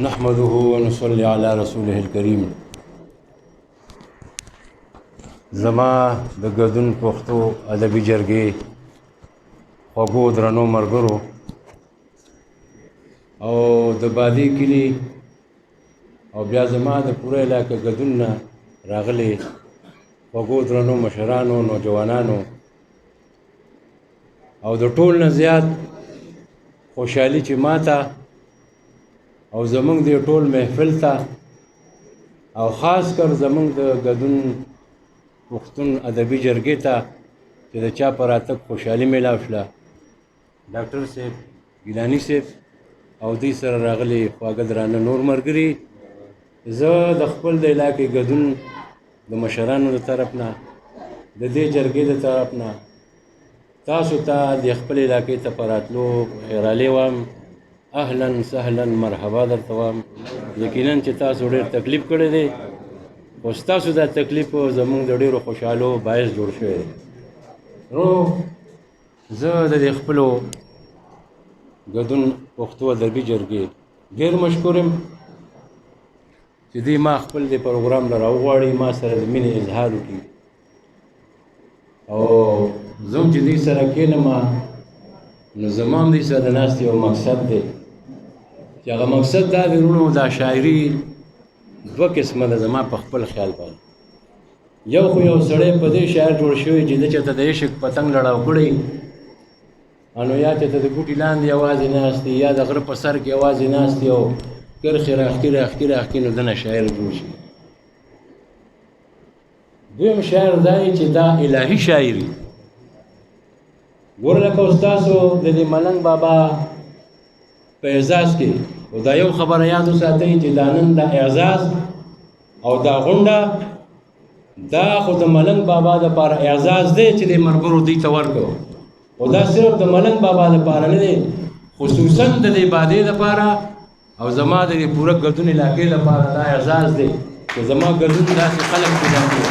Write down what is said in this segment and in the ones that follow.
نحمده ونصلي على رسوله الكريم. زما د ګدون پښتو ادبي جرګې خوږو درنو ملګرو او د بادي کلي او بیا زما د پوره علاقې ګدون نه راغلي خوږو درنو مشرانو، نوجوانانو او د ټول نه زیات خوشحالي چې ماته او زمونږ د ټول محفل ته او خاص کر زمونږ د ګدون پښتون ادبي جرګې ته چې د چا په راتګ خوشحالي میلاو شوله، ډاکټر صاحب ګیلاني صاحب او دوی سره راغلي خواږه درانه نور ملګري، زه د خپل د علاقې ګدون د مشرانو د طرف نه، د دې جرګې د طرف نه تاسو ته د خپل علاقې ته په راتلو خیرالې وایم. اهلا سهلا مرحبا درته وایم. یقینا چې تاسو ډېر تکلیف کړی دی، خو ستاسو دا تکلیف زمونږ د ډېرو خوشحالو باعث جوړ شوی دی. نو زه د دې خپلو ګدون پښتو ادبي جرګې ډېر مشکور یم چې دوی ما خپل دې پروګرام له راوغواړي، ما سره د مینې اظهار وکړي او زه هم چې دوی سره کښېنم نو زما هم دوی سره د ناستې یو مقصد دی چې هغه مقصد دا دی وروڼو، دا شاعري دوه قسمه ده زما په خپل خیال باندې. یو خو یو سړی په دې شاعر جوړ شوی چې ده چېرته د عشق پتنګ لړاو کړی نو یا چېرته د بوټي لاندې یوازې ناست دی یا د غره په سر کې یوازې ناست دی او کرښې راښکي راښکي راښکي، نو دنه شاعر جوړ شي. دویم شاعر دا دی چې دا الهي شاعري. ګوره لکه اوس تاسو د دې ملنګ بابا په اعزاز کې او دا یو خبره یاد وساتئ چې دا نن دا اعزاز او دا غونډه دا خو د ملنګ بابا دپاره اعزاز دی چې د ملګرو دوی ته ورکړو، او دا صرف د ملنګ بابا دپاره نه دی، خصوصا د دې بادې دپاره او زما د دې پوره ګدون علاقې دپاره دا اعزاز دی چې زما ګدون داسې خلک پیدا کړي.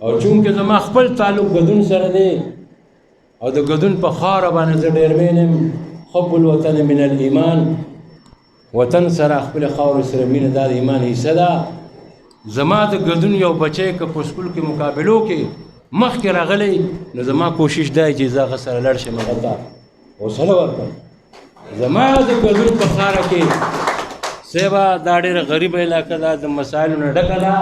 او چونکه زما خپل تعلق ګدون سره دی او د ګدون په خاوره باندې زه ډېر مین یم، حب الوطن من الایمان، وطن سره خپل خاورې سره مینه دا د ایمان حصه ده. زما د ګدون یو بچی که په سکول کې مقابلو کې مخکې راغلی نو زما کوشش دی چې زه هغه سره لاړ شم، هغه ته حوصله ورکړم. زما د ګدون په خاوره کې صاحبه دا ډېره غریبه علاقه ده، د مسایلو نه ډکه ده،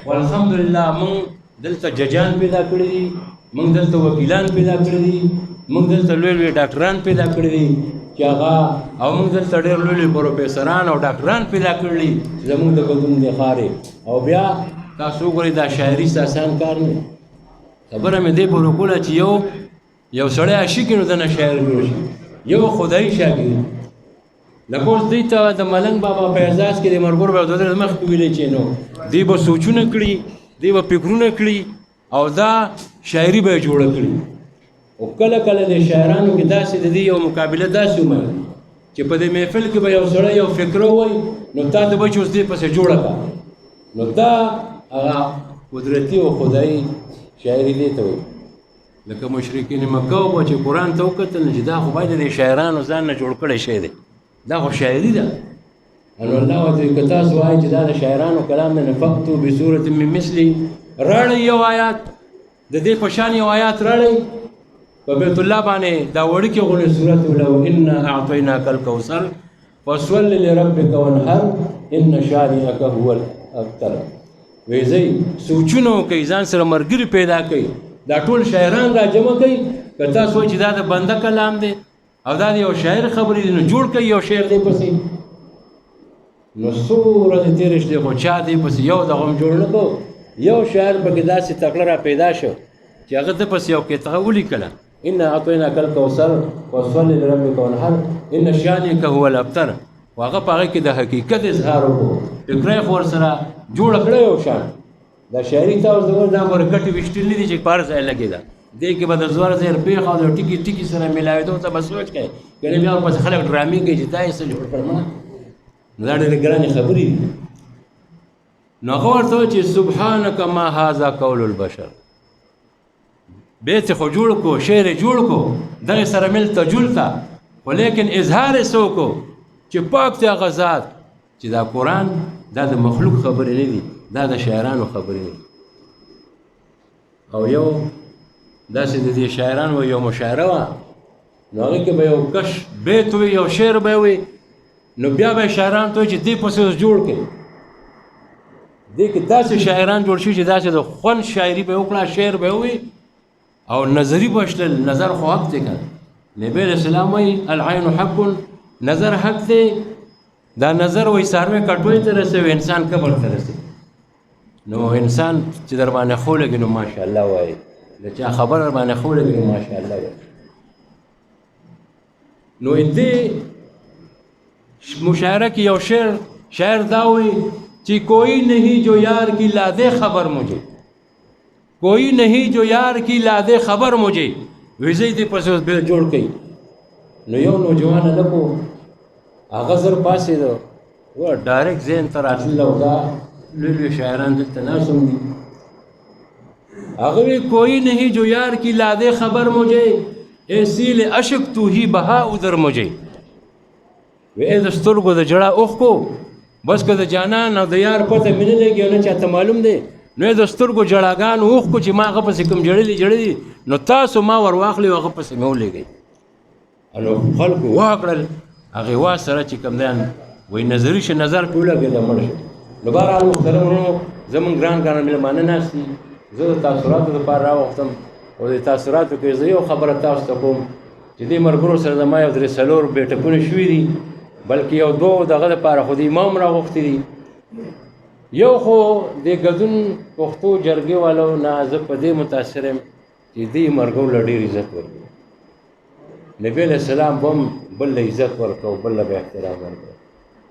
والحمدلله موږ دلته ججان پیدا کړي دي، موږ دلته وکیلان پیدا کړي دي، موږ دلته لوی لوی ډاکټران پیدا کړي دي چې هغه، او موږ دلته ډېر لوی لوی پروفیسران او ډاکټران پیدا کړي دي چې زموږ د ګدون د ښارې. او بیا تاسو وګورئ دا شاعري څه اسان کار نه دی. خبره مې دې پورې وکړه چې یو سړی عاشق نو دنه شاعر جوړ شي، یو خدایي شاګرد. لکه اوس دوی ته د ملنګ بابا په اعزاز کې د ملګرو به دوه درې مخکې ویلې چې نو دوی به سوچونه کړي، دوی به فکرونه کړي او دا شاعري به یې جوړه کړي. او کله کله د شاعرانو کې داسې د دې یو مقابله داسې ومني چې په دې محفل کې به یو سړی یو فکر ووایي نو تا ته به چې اوس دې پسې جوړه کړه، نو دا هغه قدرتي او خدایي شاعري دې ته وایي. لکه مشرکین مکه وو چې قرآن ته وکتل چې دا خو باید د شاعرانو ځان نه جوړ کړی شی دی، دا خو شاعري ده. نو الله ورته وایي که تاسو وایئ چې دا د شاعرانو کلام دی نو فأتو بسورة من مثله، راړئ یو آیات د دې په شان یو آیات راړئ. په بیت الله باندې دا وړوکی غونې سورت ولو انا اعطیناک الکوثر فصل لربک وانحر ان شانئک هو الابتر. وایي ځئ سوچونه وکړئ، ځان سره ملګري پیدا کړئ، دا ټول شاعران را جمع کړئ. که تاسو وایئ چې دا د بنده کلام دی او دا د یو شاعر خبرې دي نو جوړ کړئ یو شعر دی پسې. نو څو ورځې تېرې شوې خو چا دې پسې یو دغه هم جوړ نه کړو. یو شاعر پکې داسې تکړه را پیدا شو چې هغه ده پسې یو قطعه ولیکله، انا اعطیناک الکوثر فصل لربک وانحر ان شانئک هو الابتر. خو هغه په هغې کې د حقیقت اظهار وکړو، فکره یې خو ورسره جوړه کړه یو شان. دا شاعري ته اوس دا ګوره ګټې ویشتل نه دي چې په هر ځای لګېده، دې کې به د زور زیر پېښه او د ټکي ټکي سره میلاوېدو ته به سوچ کوې، کنې بیا ورپسې خلک ډرامې کوي چې دا یې څه جوړ کړ. ما نو دا ډېرې ګرانې خبرې دي. نو هغه ورته وایي چې سبحانک ما هذا قول البشر، بیت خو جوړ کو، شعر جوړ کو، دغه سره مل ته جوړ تا، خو لیکن اظهار یې څه وکړو چې پاک دی هغه ذات چې دا قرآن دا د مخلوق خبرې نه دي، دا د شاعرانو خبرې دي. او یو داسې د دې شاعرانو یو مشاعره وه، نو هغې کې به یو کش بیت وي، یو شعر به وي، نو بیا به شاعران ته وایي چې دې پسې اوس جوړ کړئ. دې کې داسې شاعران جوړ شي چې داسې د خوند شاعري به یې وکړه، شعر به یې ووي او نظري به شتل. نظر خو حق دی که نه؟ نبي علیه السلام وایي العین حق، نظر حق دی. دا نظر وایي څاروی کټوۍ ته رسوي، انسان قبر ته رسوي. نو انسان چې در باندې ښه ولګي نو ماشاءالله وایي، د چا خبره در باندې ښه ولګي نو ماشاءالله وایي. نو دې مشاعره کې یو شعر شاعر دا وایي چې کوئی نہیں جو یار کی لادے خبر مجھے، کوئی نہیں جو یار کی لادے خبر مجھے، ویزې دې پسې اوس بیا جوړ کړي. نو یو نوجوان هلک و، هغه زر پاڅېده، وه ډایرکټ ذهن ته راتلله، او دا لوی لوی شاعران دلته ناست هم دي. هغه وی کوئی نہیں جو یار کی لادے خبر مجھے، اے سیل اشک تو ہی بہا ادھر مجھے. وی ای د سترګو د ژړا اوښکو، بس که د جانان او د یار پته مې نه لګي او نه چاته معلوم دی، نو د سترګو ژړاګانو اوښکو چې ما هغه پسې کوم ژړلي ژړلي، نو تاسو ما ور واخلئ او هغه پسې مې ولېږئ. نو خلکو وا کړل، هغې وا سره چې کوم دی وایي نظري شي، نظر پرې ولګېده مړ شو. نو بهرحال محترم وروڼو، زموږ ګران ګران مېلمانه ناست دي، زه د تاثراتو دپاره راوغوښتم، او د تاثراتو کې زه یو خبره تاسو ته کوم چې دې ملګرو سره زما یو درې څلور بیټکونه شوي دي، بلکې یو دوه دغه دپاره خو دې امام راغوښتي دي. یو خو د ګدون پښتو جرګې والو نه زه په دې متاثر یم چې دې مرګو له ډېر عزت ورکوي. نبي علیه السلام به هم بل له عزت ورکړو، بل له به احترام ورکړو.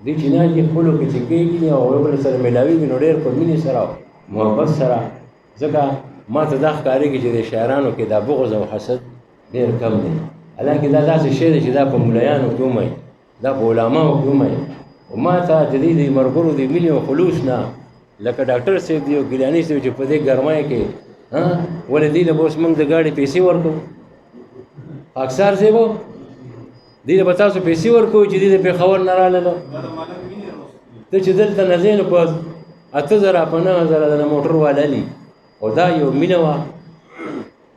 دې چې نه دي خپلو کې چې کېږي او یو بل سره میلاویږي نو ډېر په مینې سره او محبت سره، ځکه ما ته دا ښکارېږي چې د شاعرانو کې دا بغض او حسد ډېر کم دی. حالانکه دا داسې شی دی چې دا په ملایانو کې هم وي، دا په علماو کې هم وي. او ما ته د دې د ملګرو د مینې او خلوص نه لکه ډاکټر صاحب دی او ګیلاني صاحب چې په دې ګرمۍ کې ولې دې له به اوس موږ د ګاډي پیسې ورکوو؟ اکثر صاحب دې له به تاسو پیسې ورکوو چې دې د پېښور نه رالله؟ ته چې دلته نه ځې نو په 8000 په 9000 د موټر والا لي. او دا یو مینه وه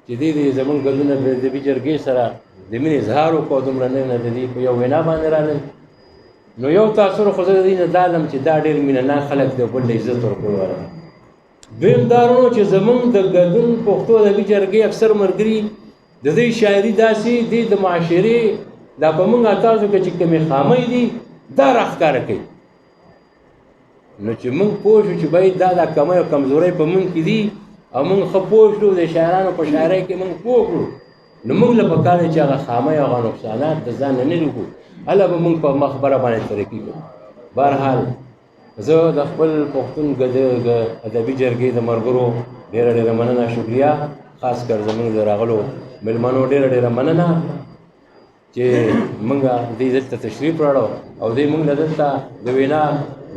چې دې دې زموږ ګلونه د بي جرګې سره د مینې اظهار وکړو، دومره نه نه د دې په یو وینا باندې رالل. نو یو تاثر خو زه د دې نه دا لم چې دا ډېر مینه ناک خلک دی، بل له عزت ورکولو والا. دویم دا وروڼو چې زموږ د ګدون پښتو ادبي جرګې اکثر ملګري د دې شاعري داسې دي د معاشرې دا په موږ تاسو کې چې کومې خامۍ دي دا راښکاره کوي. نو چې موږ پوه شو چې باید دا د کمۍ او کمزورۍ په موږ کې دي او موږ ښه پوه شو د شاعرانو په شاعرۍ کې موږ پوه کړو، نو موږ له پکار دی چې هغه خامۍ او هغه نقصانات د ځان نه لرې کړو، هله به موږ په مخبره باندې ترقي کوو. بهرحال زه د خپل پښتون ادبي جرګې د ملګرو ډېره ډېره مننه، شکریه، خاص کر زموږ د راغلو مېلمنو ډېره ډېره مننه چې موږ دې دلته تشریف راوړو او دې موږ له دلته د وینا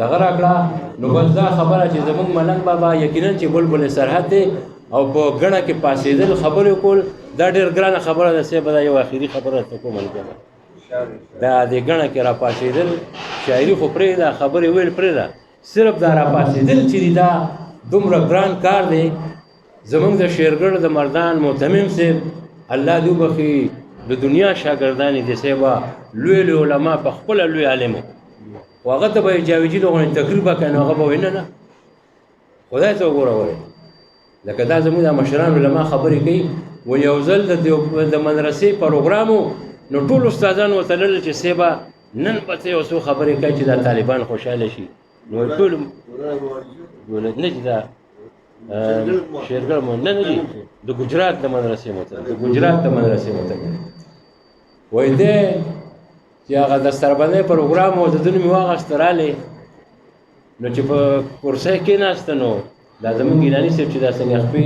دغه راکړه. نو بس دا خبره چې زموږ ملنګ بابا یقینا چې بلبل سرحد دی او په ګڼه کې پاڅېدل خبرې کول دا ډېر ګرانه خبره ده. صاحب دا یو اخري خبره درته کوم، دا دې ګڼه کې راپاڅېدل شاعري خو پرېږده، خبرې ویل پرېږده، صرف دا راپاڅېدل چې دي دا دومره ګران کار دی. زموږ د شیرګړ د مردان محتمم صاحب الله دې وبخښي، د دنیا شاګردان دي صاحب، لوی لوی علما په خپله لوی عالم و، خو هغه ته به یې جاویجي د غونې تقریر به کوي، نو هغه به وایي نه نه خدای ته وګوره ولې لکه دا زموږ د مشران علما خبرې کوي. و یو ځل د مدرسې پروګرام و، نو ټول استادان ورته لړل چې صاحبه نن به ته یو څو خبرې کوي چې دا طالبان خوشحاله شي. نو ټول نه چې دا شیرګړ مو نه نه دي د ګجرات د مدرسې متعلق، د ګجرات د مدرسې متعلق وایي دی چې هغه دستربندۍ پروګرام و، د ده نوم یې واخیسته رالی. نو چې په کرسۍ کېناسته نو دا زموږ ګیلاني صاحب چې دا څنګه خپې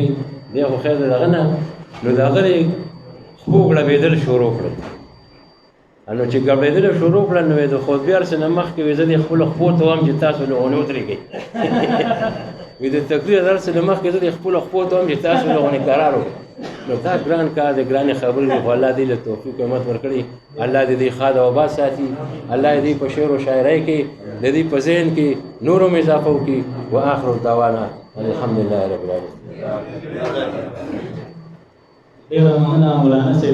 دی خو خیر دی دغه نه، نو د هغه دې خپو ګړبېدل شروع کړل. نو چې ګړبېدل شروع کړل نو یې د خطبې هر څه نه مخکې وایي زه دې خپلو خپو ته وایم چې تاسو له غونې ودرېږئ. وایي د تقریر هر څه نه مخکې زه دې خپلو خپو ته وایم چې تاسو له غونې کرار وکړئ. نو دا ګران کار دی، ګرانې خبرې دي، خو الله دې له توفیق او همت ورکړي. الله دې دې ښاد او آباد ساتي. الله دې په شعر او شاعرۍ کې د دې په ذهن کې نور هم اضافه وکړي. وآخر دعوانا الحمدلله رب العالمین. ډېره مننه مولانا صاحب.